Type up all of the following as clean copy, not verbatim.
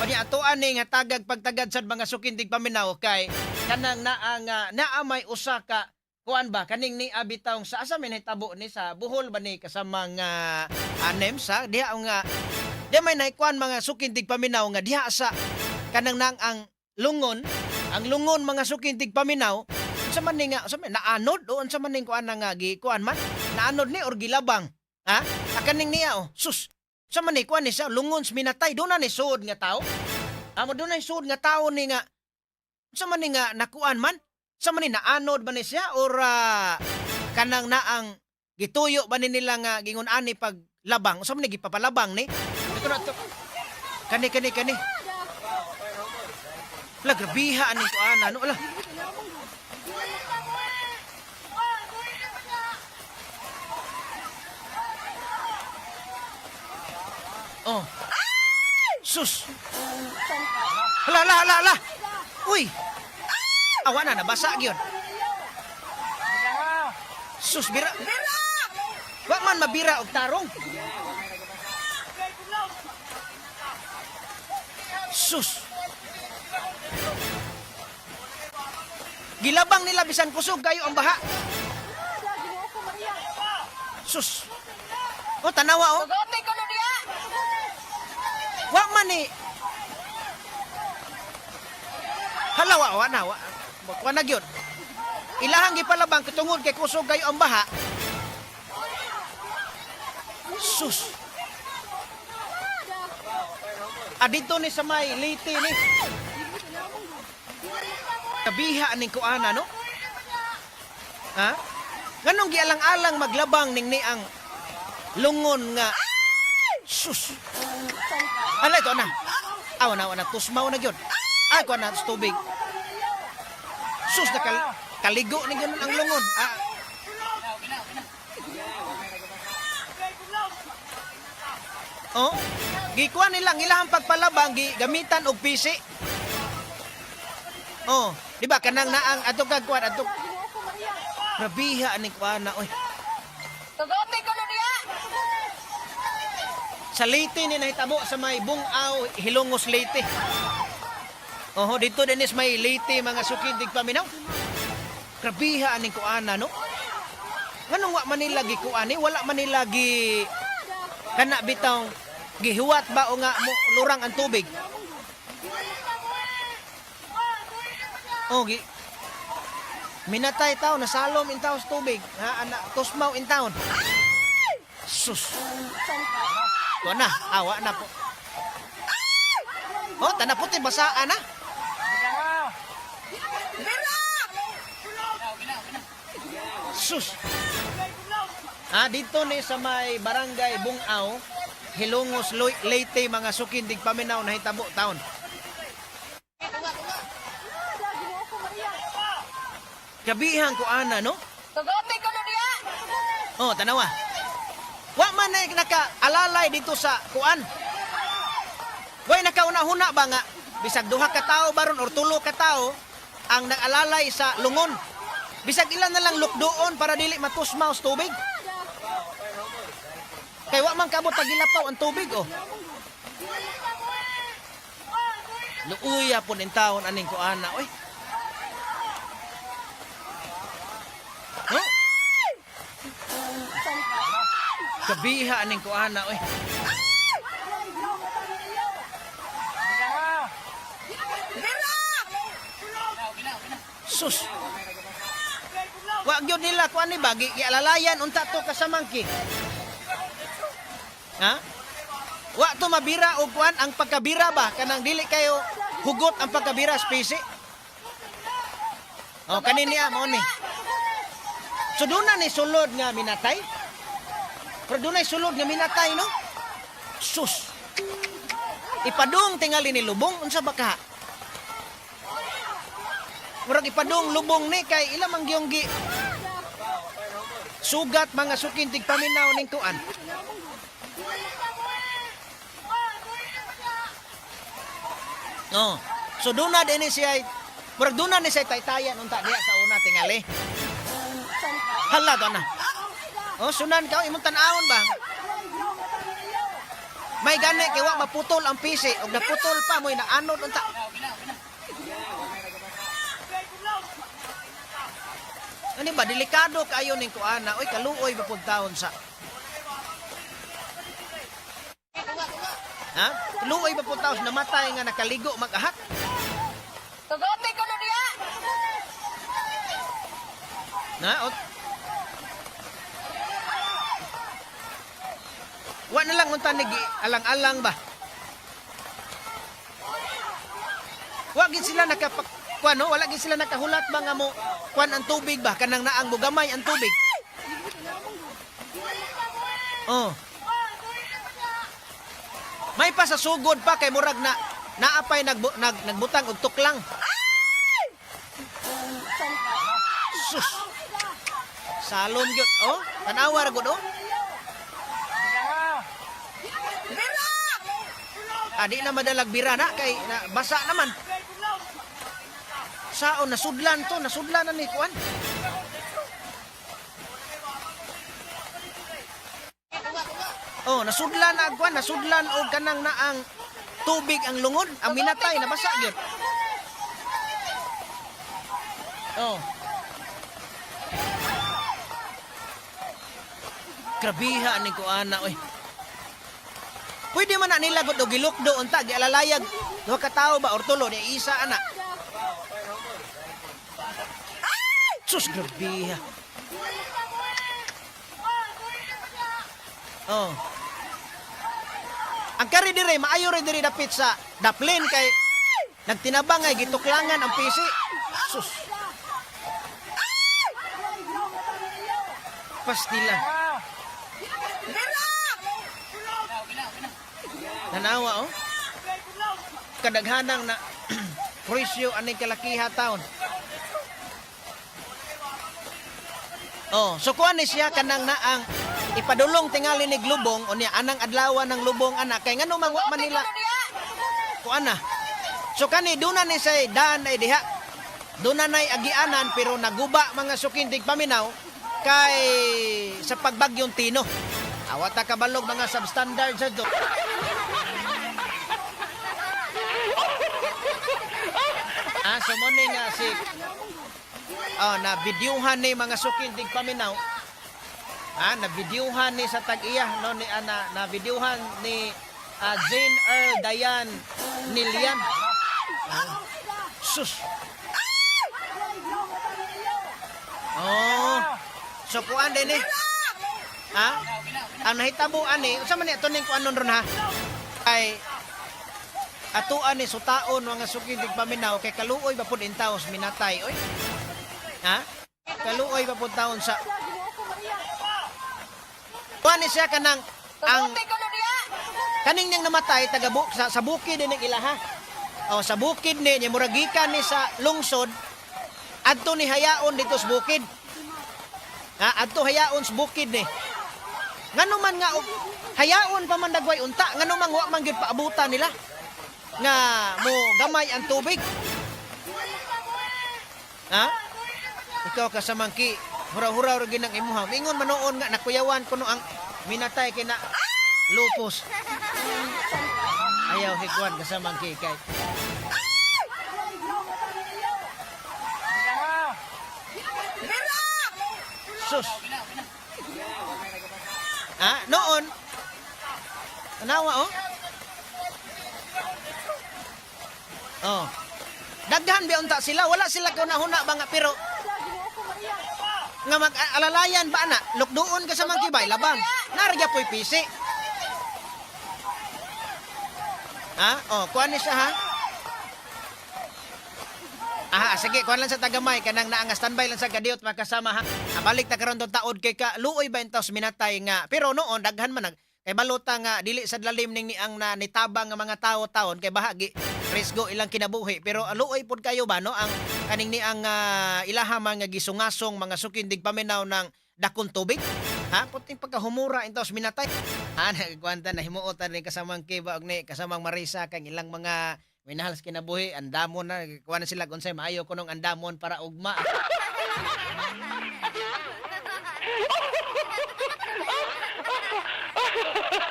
Unya atoan ni nga tagag pagtagad sad mga suking tigpaminaw kay kanang naa nga naa may usa ka kuan ba kaning ni abitawng sa asa may nahitabo ni, sa Bohol ba ni kasamang anem sa diha nga di may naikuan mga suking tigpaminaw nga diha sa kanang nang ang lungon, ang lungon mga suking tigpaminaw, unsa man ni nga unsa man naanod o unsa man ning kuan na nga gi kuan man naanod ni or gilabang ha. Kaning niya, oh sus, sa man ni kuan ni sa lungon sa minatay doon na ni suod nga tao amo doon na suod nga tao ni nga unsa man ni nga nakuan man sa man ni naanod ba ni siya or kanang naang gituyo ba ni nila nga gingon ani pag labang, unsa man ni gipapalabang ni ito na to kani kani kani la grabiha aning kuan ano ala. Oh. Sus. Hala, hala, hala, hala. Uy. Awa na, nabasa gyud. Sus, bira. Wa man mabira og tarong. Sus. Gilabang nila bisan kusog kayo ang baha. Sus. Oh, tanawa oh. Wa man ni. Hala, wa wa na wa. Wa na gyud. Ilahang gipalabang tungod kay kusog kayo ang baha. Sus. Ah, dito ni sa may Leyte ni. Kabiha ning kuana no? Ha? Nganong gialang-alang maglabang ning ni ang lungon nga sus. Ala ito na. Awa na, awa na tusmaw na gyud. Ay kuan na sa tubig. Sus, nakal kaligo ni ganun ang lungon. Ah. Oh, gikuan nila ang ilahang pagpalabang gamitan og pisi. Oh, di ba kanang naang adto kag kuan adto. Grabiha ani kuan na oy. Sa Leyte ni nahitabo sa may Bungaw, Hilongos, Leyte. Oho, dito din is may Leyte mga suking tigpaminaw. Grabiha aning kuana no. Nganong wa man nila gikuan ni, wala man nila gi kana bitaw gihuwat ba o nga mo lurang ang tubig. Oh, gi minatay tao, nasalom in tao sa tubig, ha, ana tusmaw in town. Sus. Wa na, awa na po. Oh, tana puti basaan na. Sus. Ah, dito ni sa may barangay Bungaw, Hilongos, Leyte, mga sukin tigpaminaw nahitabo taon. Kabihan ko ana no? Oh, tanawa. Wa man na naka-alalay dito sa kuan. Way nakauna-huna ba nga bisag duha ka tawo baron or tulo ka tawo ang nag-alalay sa lungon. Bisag ilan na lang lukdoon para dili matusmaw sa tubig. Kay wa man kabot tagilapaw ang tubig oh. Luuya po nin taon aning kuana oy. Oh. Kabiha aning kuana oy. Sus. Wa gyud nila kuan ni ba gialalayan unta to kasamangki. Ha? Wa to mabira og kuan ang pagkabira ba kanang dili kayo hugot ang pagkabira sa pisi. Oh, kanin niya mao ni. So doon na ni sulod nga minatay. Pero doon na sulod nga minatay no. Sus. Ipadung tingali ni lubong unsa ba ka? Murag ipadung lubong ni kay ila man gyung gi sugat mga sukin tigpaminaw ning kuan. Oh. So doon na din siya, murag doon na ni siya taytayan unta diha sa una tingali. Hala to na. Oh, sunan ka imong tan-awon ba? May gani kay wa maputol ang pisi og naputol pa mo'y naanod unta. Ano ba, delikado kaayo ning kuana. Oy, kaluoy ba pud taon sa. Ha? Kaluoy ba pud taon sa namatay nga nakaligo mag-ahak? Tugote ko na niya! Na? O... Wa na lang unta ni alang-alang ba? Wa gid sila nakapak kuan no? Wala gid sila nakahulat ba nga mo kuan ang tubig ba kanang naang mugamay ang tubig. Oh. May pa sa sugod pa kay murag na naapay nagbutang og tuklang. Sus. Salon gyud oh. Tanawa ra gud oh. Ah, di na madalag bira na kay na, basa naman. Saon nasudlan to, nasudlan na ni kuan. Oh, nasudlan na kuan, nasudlan og kanang naang tubig ang lungod, ang minatay nabasa gyud. Oh. Grabiha ni kuana oy. Pwede man na nila gud og gilukdo unta gialalayag duha ka tawo ba or tulo ni isa ana. Sus, grabiha. Oh. Ang kari dire maayo rin dire dapit sa daplin kay nagtinabang ay gituklangan ang pisi. Sus. Pastila. Tanawa oh. Kadaghanang na presyo aning kalakiha taon. Oh, so kuan ni siya kanang naang ipadulong tingali ni Glubong unya anang adlaw ng lubong anak kay ngano man wa man nila kuan na. So kani duna ni say daan ay diha. Duna nay agianan pero naguba mga sukindig paminaw kay sa pagbagyong Tino. Awata kabalog mga substandard sa do. Ah, so mo ni nga si oh, na videohan ni mga sukindig paminaw. Ah, na videohan ni sa tag-iya no ni ah, na videohan ni Jane Earl Dayan Nilian. Ah, sus. Oh. So kuan din eh. Ha? Ang nahitabo ani, unsa man ni ato ning kuanon ron ha? Ay atuan ni sutaon mga sukindig paminaw kay kaluoy ba pud intaw sa minatay oy. Ha? Kaluoy ba pud taon sa Kuan ni siya kanang ang Tugote ko na niya! kaning niyang namatay taga sa bukid din ang ilaha. O sa bukid ni niya murag gikan ni sa lungsod adto ni hayaon dito sa bukid. Ha, adto hayaon sa bukid ni. Ngano man nga hayaon pa man dagway unta, ngano man wa man gyud paabutan nila nga mo gamay ang tubig. Ha? Ikaw kasamangki, hura-hura ra ginang imuha. Ingon man noon nga nakuyawan kuno ang minatay kay na lupos. Ayaw higwan kasamangki kay. Sus. Ah, noon. Tanawa oh. Oh. Daghan bi unta sila, wala sila kauna-huna ba nga pero nga mag-alalayan ba ana, lukduon ka sa mangkibay labang. Narya po'y pisi. Ha? Oh, kuan ni siya ha? Aha, sige, kuan lang sa tagamay kanang naa nga standby lang sa gadiot makasama ha. Ah, balik ta karon tong taod kay ka luoy ba intaw minatay nga. Pero noon daghan man nag kay balota nga dili sa lalim ning niang na nitabang nga mga tawo taon kay bahagi risgo ilang kinabuhi pero luoy pud kayo ba no ang kaning niang ilaha mga gisungasong mga sukindig paminaw ng dakong tubig ha, puting pagkahumura intaw minatay ha. Nagkwanta na himuotan ni kasamang Kiba og ni kasamang Marisa kang ilang mga minahal sa kinabuhi andamon na kuha na sila kung unsay maayo kunong andamon para ugma.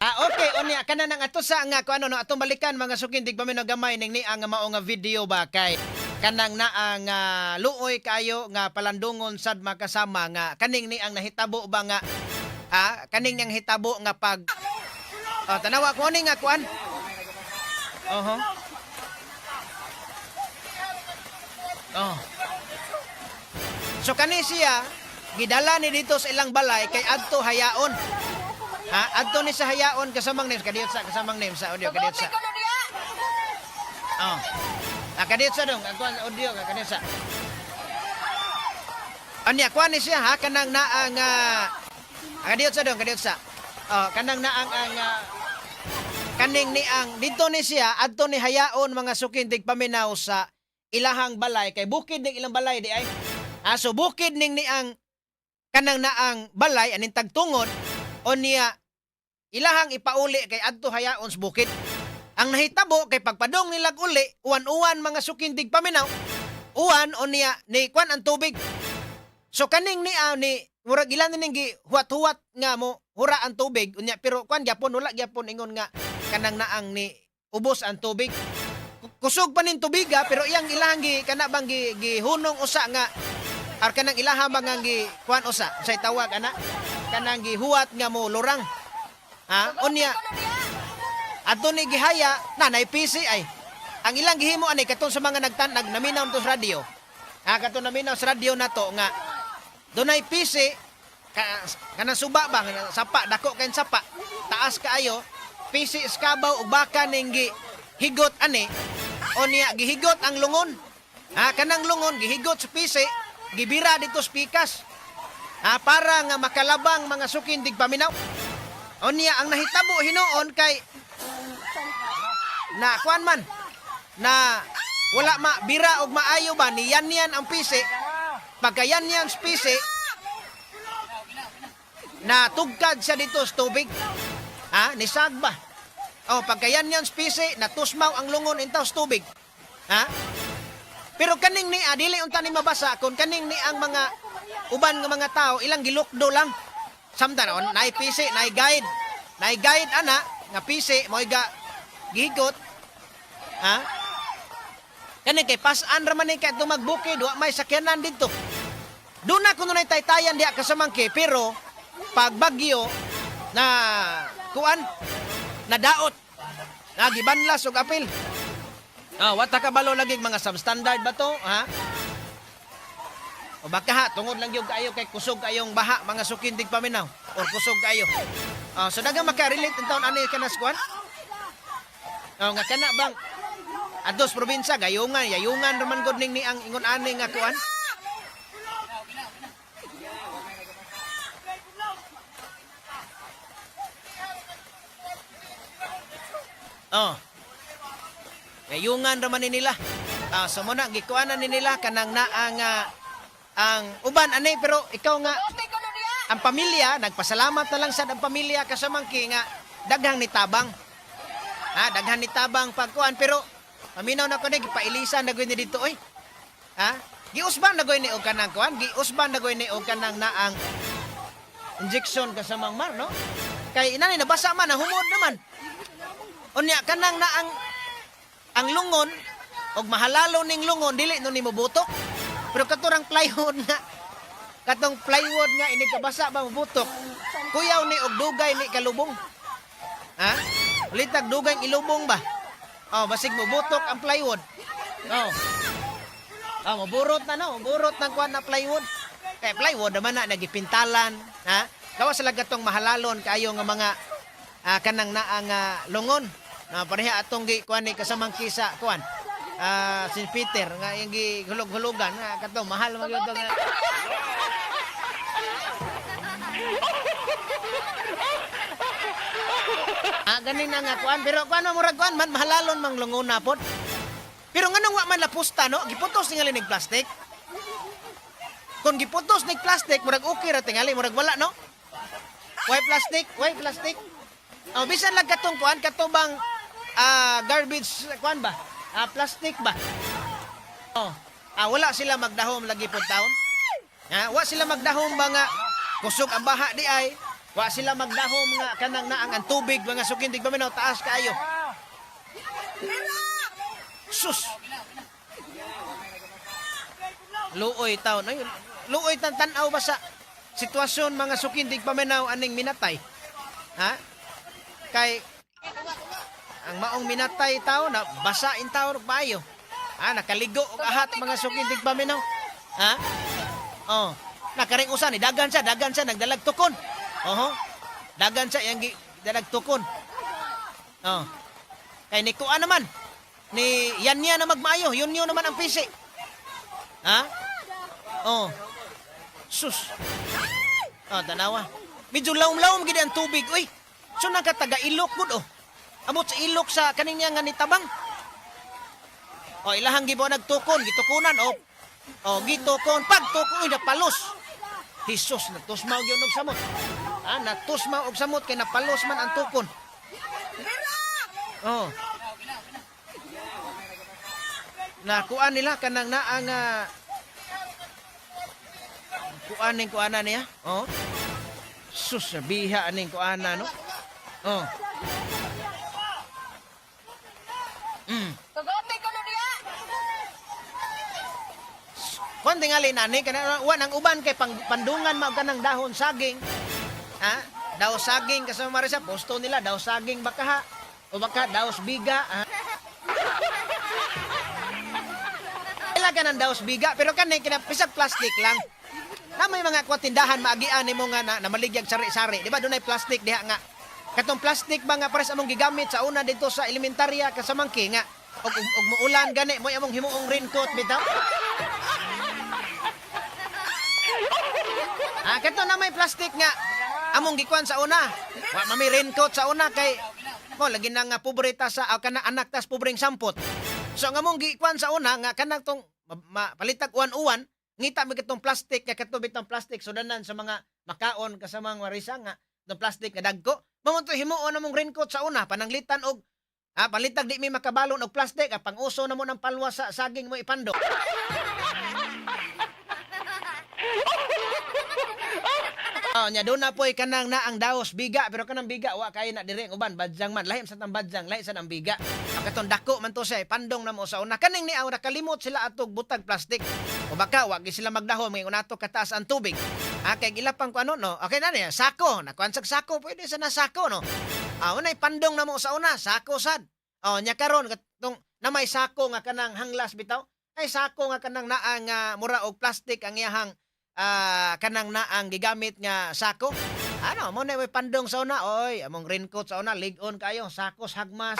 Ah, okay. Okay, unya kana nang ato sa nga kung ano no atong balikan, mga sukindig paminaw, gamay ning ni ang mao nga video ba kay kanang naa nga luoy kayo nga palandungon sad makasama nga kaning ni ang nahitabo ba nga kaning nang hitabo nga pag, oh, tanawa ko ni nga kuan. Oho. Oh. So kani siya gidala ni dito sa ilang balay kay adto hayaon. Ha, adto ni sa hayaon, kasamang names kadiyot sa kasamang names sa audio kadiyot Tuguti sa. ko na niya. Oh. Ah, kadiyot sa dong, ang kuan audio kadiyot sa. Anya kuan ni siya ha kanang naa nga kadiyot sa dong, kadiyot sa. Oh, kanang naang ang kaning ni ang dito ni siya adto ni hayaon, mga sukindig paminaw, sa ilahang balay kay bukid ning ilang balay di ay. Ah, so bukid ning ni ang kanang naang balay aning tagtungod o niya ilahang ipauli kay adto hayaon sa bukid. Ang nahitabo kay pagpadong nilag uli, uwan-uwan, mga sukindig paminaw. Uwan o niya ni kwan ang tubig. So kaning ni ni murag ilan ning gi huwat-huwat nga mo hura ang tubig unya, pero kwan gyapon, wala gyapon ingon nga kanang naang ni ubos ang tubig. Kusog pa nin tubiga, pero iyang ilahang gi kana bang gi, gihunong usa nga ar kanang ilaha bang nga gi kwan usa say tawag ana kanang gihuwat nga mo lurang. Ha, unya adto ni gihaya na nay PC ay ang ilang gihimo ani katong sa mga nagtan-nag naminaw to sa radyo. Ha, katong naminaw sa radyo nato nga dunay PC ka, kanang suba ba nga sapa, dako kay sapa, taas kaayo PC iskabaw ug baka ning gi higot ani o niya gihigot ang lungon. Ha, kanang lungon gihigot sa PC, gibira dito sa pikas. Ha, para nga makalabang, mga sukindig paminaw. O niya ang nahitabo hinuon kay na kuan man na wala ma bira og maayo ba ni yan yan ang PC. Pagka yan yan sa PC, na tugkad siya dito sa tubig, ha, ni ba. Oh, pagka yan yan sa PC, natusmaw ang lungon intaw sa tubig, ha. Pero kaning ni dili unta ni mabasa kon kaning ni ang mga uban nga mga tao ilang gilukdo lang samtang on naay PC, naay guide, naay guide ana nga PC mo'y ga gihigot, ha. Kani kay pasan ra man ni kay magbukid, wa may sakyanan didto. Doon na kuno nay taytayan diha kasamangke, pero pag bagyo na kuan na daot na gibanlas og apil. Ah, wa ta kabalo lagi mga substandard ba to, ha? O baka ha, tungod lang yung kaayo kay kusog kayong baha, mga sukindig paminaw, or kusog kayo. Ah, so daghang makarelate ang taon ani kanas kuan. Oh, nga kana bang ados probinsya gayungan, yayungan raman gud ning ni ang ingon ani nga kuan. Oh. Gayungan raman ni nila. Ah, so mo na gikuanan ni nila kanang naa nga ang uban ani, pero ikaw nga Tuguti ko na niya. Ang pamilya nagpasalamat na lang sad ang pamilya kasamangki nga daghang nitabang. Ha, daghan nitabang pagkuan, pero paminaw na ko ni gipailisan na ni dito oy. Ha? Giusban na ni og kanang kuan, giusban na ni og kanang naang injection kasamang mar, no? Kay inani nabasa man, nahumod naman. Unya kanang naang ang lungon og mahalalo ning lungon dili no nimo butok. Pero katurang plywood nga katong plywood nga inig kabasa ba mabutok. Kuyaw ni og dugay ni kalubong. Ha? Litag dugay ilubong ba? Oh, basig mo butok ang plywood. Oh. Oh, maburot na no, maburot ng kuan na plywood. Kay plywood naman na nagipintalan, ha? Gawas sa gatong mahalalon kaayo nga mga kanang naa nga lungon. Na pareha atong gi kuan ni kasamang kisa kuan. Ah, St. Peter nga iyang gi hulog-hulugan nga kato mahal man gyud to nga. Ah, ganin na nga kuan, pero kuan man murag kuan man mahalalon mang lungona pod. Pero nganong wa man lapusta no, giputos tingali nig plastic. Kung giputos nig plastic, murag okay ra tingali, murag wala no. Why plastic? Why plastic? Oh, bisan lang katong kuan kato bang garbage kuan ba? Ah, plastic ba? Oh, wala sila magdahom lagi pud taon. Ha, wa sila magdahom ba nga kusog ang baha di ay. Wa sila magdahom nga kanang naang ang tubig mga sukindig paminaw taas kaayo. Sus. Luoy taon. Ay, luoy tan tan-aw ba sa sitwasyon mga sukindig paminaw aning minatay? Ha? Kay ang maong minatay tao na basa in tao og bayo. Ha, nakaligo og ahat mga sukindig paminaw. Ha? Oh, nakaring usa ni dagan siya nagdalag tukon. Oho. Dagan siya yang dalag tukon. Oh. Kay ni kuan naman. Ni yan niya na magmaayo, yun yun naman ang pisi. Ha? Oh. Sus. Oh, tanawa. Medyo lawom-lawom gid ang tubig, uy. So nakataga ilok gud oh. Amot sa ilok sa kaning niya nga nitabang. Oh, ilahang gibo nagtukon, gitukunan oh. Oh, gitukon, pagtukon, uy, napalos. Jesus, natusmaw gyud og samot. Ah, natusmaw og samot kay napalos man ang tukon. Oh. Nakuan nila kanang naa nga kuan ning kuana niya. Oh. Sus, biha ning kuana no. Oh. Tugote ko niya. Kuan tingali nani kana uwan ang uban kay pang, pandungan mao kanang dahon saging. Ha? Daw saging kasama Marisa, posto nila daw saging baka ha. O baka daos biga. Ha? Ila ka ng daos biga pero kani kina pisag plastic lang. Na may mga kwa tindahan maagian nimo nga na, namaligyag sari-sari, di ba? Dunay plastic diha nga. Katong plastic ba nga pares among gigamit sa una dito sa elementarya kasamangki nga og muulan gani mo among himuong raincoat bitaw. Ah, kato na may plastic nga among gikuan sa una. Wa mami raincoat sa una kay mo lagi na nga pobre ta sa ah, kana anak tas pobreng sampot. So ang among gikuan sa una nga kanang tong palitag uwan-uwan, ngita mi katong plastic nga kato bitong plastic sudanan sa mga makaon kasamang warisa nga tong plastic nga dagko. Mao to himuon among raincoat sa una pananglitan og ah, palitag di mi makabalon og plastic, ah, pang-uso na mo ng palwa sa saging mo ipando. Oh, nya doon na po'y kanang na ang daos biga pero kanang biga wa kay na diri ang uban badyang man lahi sa tang badyang lahi sa ang biga. Ang katong dako man to siya eh, pandong na mo sa una kaning ni ang nakalimot sila atog butag plastic. O baka wa gi sila magdahom ngayon nato kataas ang tubig. Ah, kay gilapang ko ano no. Okay na niya sako nakuan sa sako pwede sa na sako no. Ah, unay pandong na mo sa una sako sad. Oh, nya karon katong na may sako nga kanang hanglas bitaw. Ay sako nga kanang naa nga mura og plastic ang iyahang ah, kanang naang gigamit nga sako. Ano, mo na may pandong sa una, oy, among raincoat sa una, lig-on kayo, sako sa hagmas.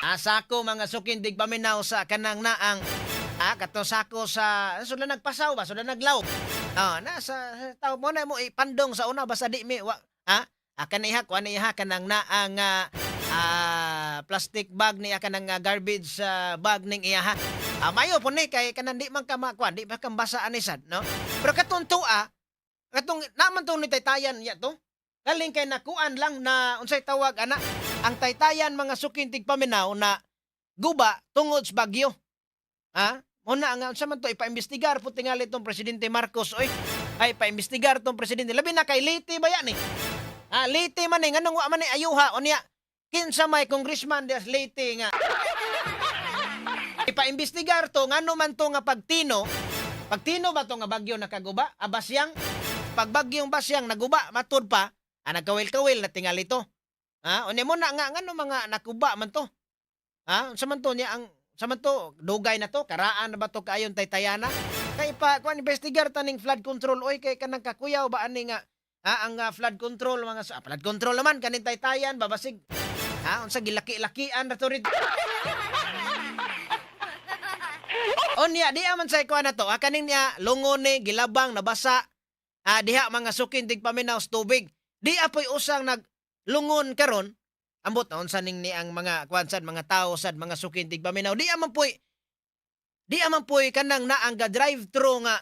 Ah, sako mga sukindig paminaw sa kanang naang ah, katong sako sa sula nagpasaw ba, sula naglaw. Ah, nasa tao mo na mo ipandong sa una basta di mi wa, ah, ah kaniha kuan niha kanang naang ah, ah, plastic bag niya kanang ah, garbage ah, bag ning iya ha. Ah, mayo po ni kay kanang di man ka makuan, di pa kang basa ani sad, no? Pero katong tuwa, katong naman to ni taytayan ya to. Galing kay nakuan lang na unsay tawag ana ang taytayan mga sukintig paminaw na guba tungod sa bagyo. Ha? Muna nga unsa man to ipaimbestigar po tingali tong presidente Marcos oy. Ay paimbestigar tong presidente. Labi na kay Leyte ba yan eh? Ah, Leyte man eh nganong wa man ni ayuha unya kinsa may congressman des Leyte nga ipaimbestigar to ngano man to nga pagtino. Pagtino ba to nga bagyo nakaguba? Abasyang pagbagyong basyang naguba matud pa ah, nagkawil-kawil na tingali to. Ha? Unya mo na nga ngano mga nakuba man to. Ha? Unsa man to niya ang sa man to dugay na to karaan na ba to kaayon taytayana? Kay pa kuan investigar taning flood control oy kay kanang kakuyaw ba ani nga ha, ang ah, flood control mga ah, flood control naman kaning taytayan babasig. Ha, unsa gilaki-lakian ra to rid. Onya di man say kuan na to. Ah, kaning niya lungon ni gilabang nabasa. Ah, diha mga sukin tig paminaw sa tubig. Di apoy usang naglungon karon. Ambot na unsa ning ni ang mga kuan sad mga tao sad mga sukin tig paminaw. Di man poy kanang naang ga drive thru nga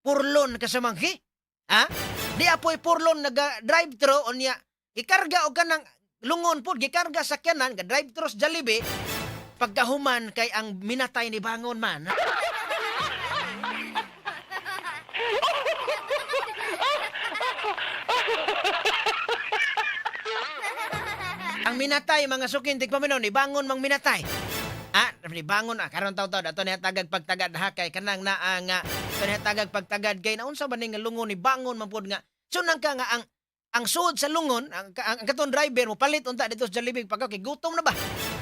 purlon kasamanghi. Ha? Di apoy purlon naga drive thru unya ikarga og kanang lungon pud gikarga sa sakyanan ga drive thru sa Jollibee pagkahuman kay ang minatay ni bangon man. Ang minatay, mga sukin tigpaminaw, ni bangon mang minatay. Ah, ni bangon ah, karon taw-taw ato ni hatagag pagtagad ha kay kanang naa nga ato ni hatagag pagtagad kay naunsa ba ni nga lungon ni bangon man pud nga. Sunang ka nga ang suod sa lungon, ang katong driver mo palit unta dito sa Jollibee pagka kay gutom na ba.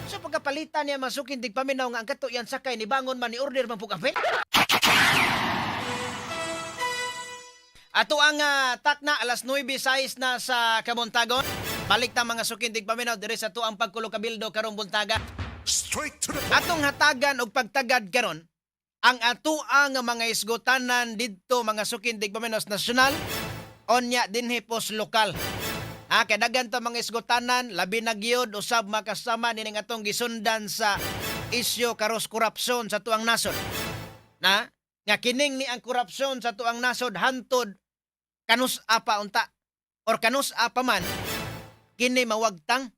So pagkapalitan niya, mga sukin tigpaminaw, nga ang kato yan sakay ni bangon man ni order man pug kape. Ato ang takna alas 9:06 na sa Kabuntagon. Balik ta, mga sukindig paminaw, diri sa tuang pagkulo kabildo karong buntaga. Straight to the Atong hatagan og pagtagad karon ang atoang mga isgotanan didto, mga sukindig paminaw, sa nasyonal onya dinhi pos lokal. Ha, kay daghan ta mga isgotanan, labi na gyud usab makasama nining atong gisundan sa isyu karos korupsyon sa tuang nasod. Na nga kining ni ang korupsyon sa tuang nasod hantod kanus apa unta or kanus apa man kini mawagtang.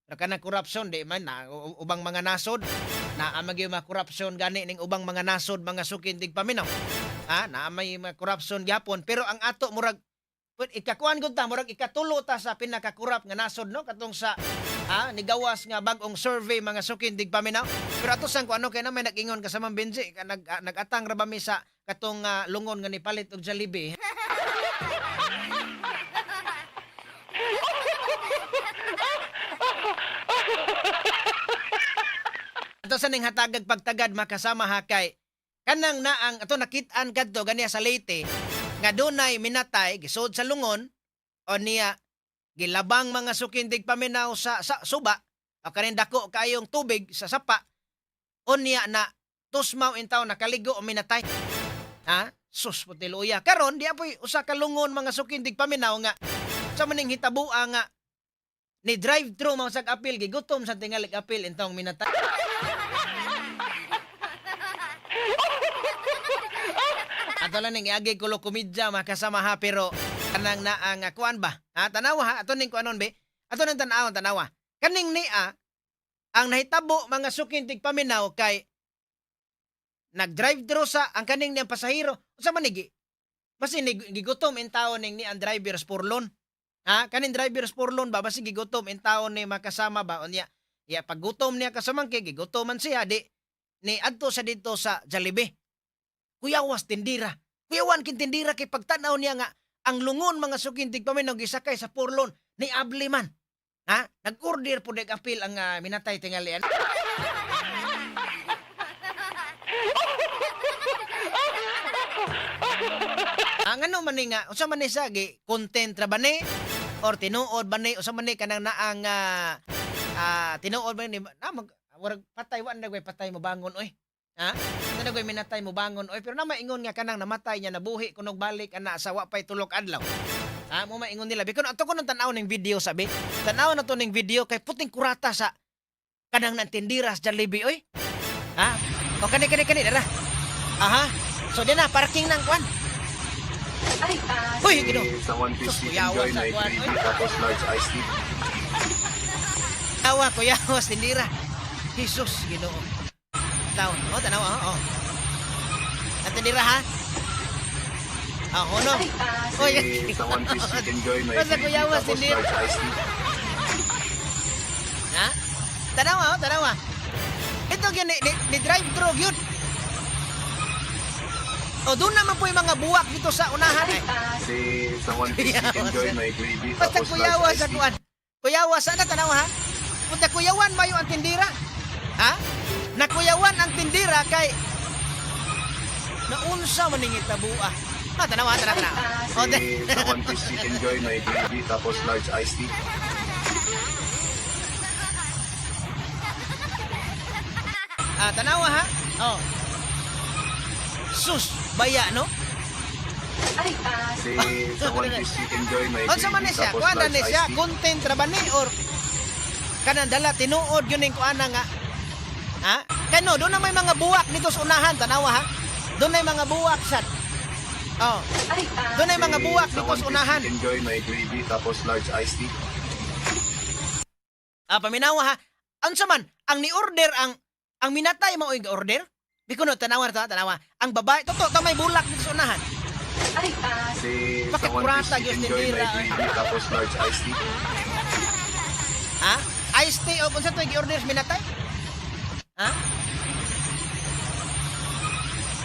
Pero kanang korupsyon di man na ubang mga nasod na gyud mga korupsyon gani ning ubang mga nasod, mga sukindig paminaw, ha, na may mga korupsyon gyapon, pero ang ato murag ikakuan gud ta, murag ikatulo ta sa pinakakurap nga nasod, no, katong sa nigawas nga bag-ong survey, mga sukindig paminaw. Pero ato sang kuano kay na may nag-ingon kasama Benji ka nag-atang ra ba mi sa katong lungon nga nipalit og Jollibee. Ato sa ning hatagag pagtagad makasama ha kay kanang naang ato nakit-an kadto ganiya sa Leyte nga dunay minatay gisod sa lungon o niya gilabang, mga sukindig paminaw, sa suba o kanin dako kayong tubig sa sapa, unya na tusmaw in taon nakaligo o minatay, ha. Sus putiluya, karon di apoy usa ka lungon, mga sukindig paminaw, nga sa maning hitabua nga ni drive thru man sag apil, gigutom sa tingalig apil intawong minatay. Ato lang ning iagi kulo komedya makasama ha, pero kanang naa nga kuan ba? Ha, tanawa ha, ato ning kuanon be. Ato ning tan-awon, tanawa. Kaning nia ang nahitabo, mga sukintig paminaw, kay nag-drive thru sa ang kaning niyang pasahero. Unsa man ni basi ni gigutom in taon ning ni ang driver spurlon. Ha, kaning driver spurlon ba, basi gigutom in taon ni makasama ba unya. Ya paggutom niya kasamangke, gigutom man siya di ni adto sa dito sa Jollibee. Kuyawas tindira. Kuyawan kin tindira kay pagtanaw niya nga ang lungon, mga sukintig paminaw, gisakay sa porlon ni abli man. Ha? Nag-order po dek apil ang minatay tingalian. Ang ano man ni nga, unsa man ni sa gi content ra ba ni or tinuod ba ni, unsa man ni kanang naang tinuod ba ni na mag warag patay wa na patay mo bangon oy. Ha? Na nagoy minatay mo bangon oy, pero na maingon nga kanang namatay niya nabuhi kunog balik ana sa wa pay tulok adlaw. Ha, mo maingon nila. Bikon ato ko nang tan-aw ning video sabi. Tan-aw na to ning video kay puting kurata sa kanang nantindira sa Jollibee oy. Ha? O kani kani kani dara. Aha. So di na parking nang kwan. Ay, ah, Uy, Ginoo. Sa one piece Sus, chicken kuyawa joy sa may kuwan, gravy oy. tapos large iced tea. Awa, kuya, tindira. Jesus, Ginoo. Taon, oh, tanawa, oh. Oh. Natindira ha? Ah, ono. Ay, ah, Oy, Eh, sa one piece chicken joy may Basta gravy kuyawa, tapos tindira. large iced tea. Ha? Tanawa, oh, tanawa. Ito gyud ni drive thru gyud. Oh, doon naman po yung mga buwak dito sa unahan eh. ah, Eh, sa one piece chicken joy may gravy Basta tapos large kuyawa iced sa tea. kuan. Kuyawa sa na tanawa ha. Punta kuyawan mayo ang tindira. Ha? Nakuyawan ang tindira kay naunsa man ning itabua. Ha, tanawa, tanawa, tanawa. O, Eh, sa one piece chicken joy may gravy tapos large iced tea. Ah, tanawa ha. Oh. Sus, baya no? Ay, ah, Eh, sa one piece chicken joy may Unsa man gravy ni siya? tapos Kuan na large ni iced siya, tea. content ra ba ni or kanang dala tinuod yun ning kuana nga. Ha? Kano doon na may mga buwak dito sa unahan, tanawa ha. Doon na may mga buwak sad. Oh, ay, ah, doon na may mga Eh, buwak sa dito one sa piece unahan. chicken joy may gravy tapos large iced tea. Ah, paminawa ha. Unsa man ang ni-order ang minatay mao og order? Bikuno tanawa na to, tanawa. Ang babae totoo to may bulak dito sa unahan. Ay, ah, Eh, Bakit sa one piece kurata, chicken Diyos joy may tindira, gravy tapos large iced tea. Ha? Iced tea o kung sa to gi-order sa minatay? Ha?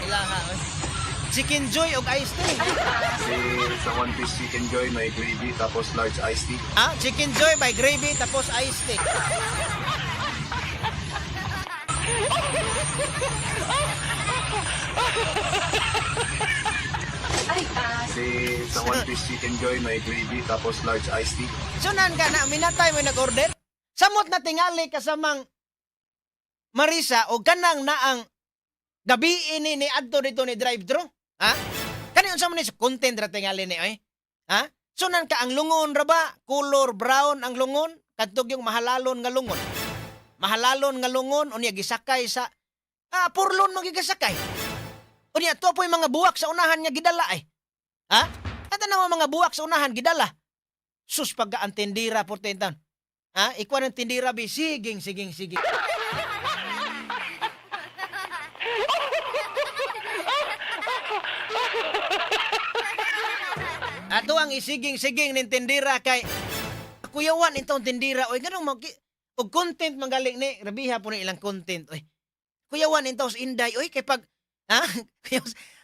Ilaha oy. Chicken joy og iced tea. Ay, pass. Si sa one piece chicken joy may gravy tapos large iced tea. Ah, chicken joy by gravy tapos iced tea. Ay, pass. Si sa one piece chicken joy may gravy tapos large iced tea. Sunan ka na minatay mo nag-order? Samot na tingali kasamang Marisa o kanang naang gabi ini ni adto dito ni drive-thru? Ha? Kani unsa man ni sa content ra tingali ni oy? Ha? Sunan ka ang lungon ra ba? Color brown ang lungon? Kadtog yung mahalalon nga lungon. Mahalalon nga lungon unya gisakay sa purlon man gigasakay. Unya to po'y mga buwak sa unahan nga gidala ay. Ha? At mga buwak sa unahan gidala. Sus pagka ang tindira por taon. Ha? Ikuan ang tindira bi siging siging sige. Ato ang isiging-siging ning tindira kay kuyawan itong tindira oy ganong mag og content magaling ni rabiha po ni ilang content oy. Kuyawan intaw sa Inday oy kay pag ha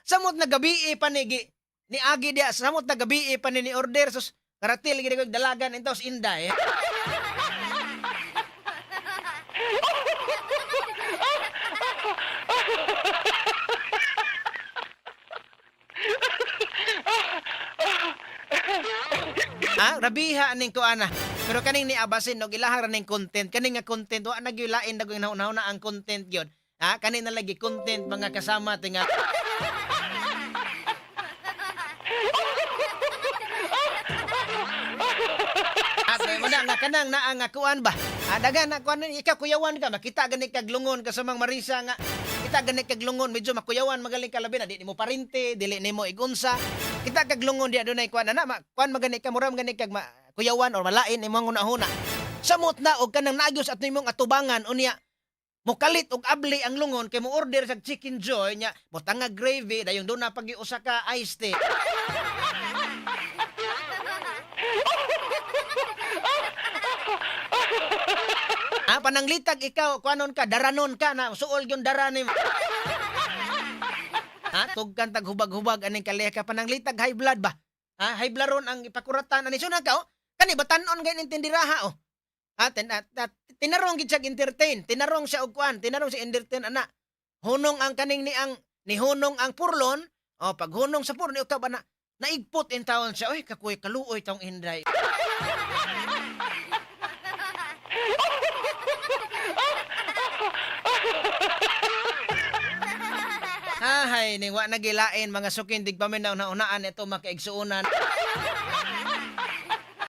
samot na gabi pa ni gi, ni agi dia samot na gabi pa ni order sus karatil gid ko dalagan intaw sa Inday. Ha, rabiha ning kuana. Pero kaning ni Abasin og ilaha ra ning content, kaning nga content wa na gyud lain na gyud nauna ang content gyud. Ha, kaning na lagi content mga kasama tinga. Ate mo na nga kanang naa nga kuan ba? Ah, dagan na kuan ikaw kuyawan ka makita gani kag lungon kasamang Marisa nga kita gani kag lungon medyo makuyawan magaling ka labi na di nimo parente dili nimo igunsa. Kita kag lungon di adunay kuan ana ma, kuan magani ka mura magani kag ma, kuyawan or malain imong hunahuna. Samot na og kanang naayos at nimong atubangan unya mokalit og abli ang lungon kay mo order sa chicken joy nya butang nga gravy dayon doon na pag usa ka iced tea. Ah, pananglitag ikaw, kuanon ka, daranon ka na suol yung dara nimo. Ha, tugkan tag hubag-hubag aning kaliha ka pananglitag high blood ba? Ha, high blood ron ang ipakuratan ani suna ka oh. Kani batan-on gay ning tindiraha oh. Ha, tinarong gid siya entertain, tinarong siya og kuan, tinarong siya entertain ana. Hunong ang kaning ni ang nihunong ang purlon, oh pag hunong sa purlon ikaw ba na naigpot in taon siya, oy kakuy kaluoy taong inday. Ahay, ning wa nagilain mga sukindig paminaw na unaan ito makaigsuonan.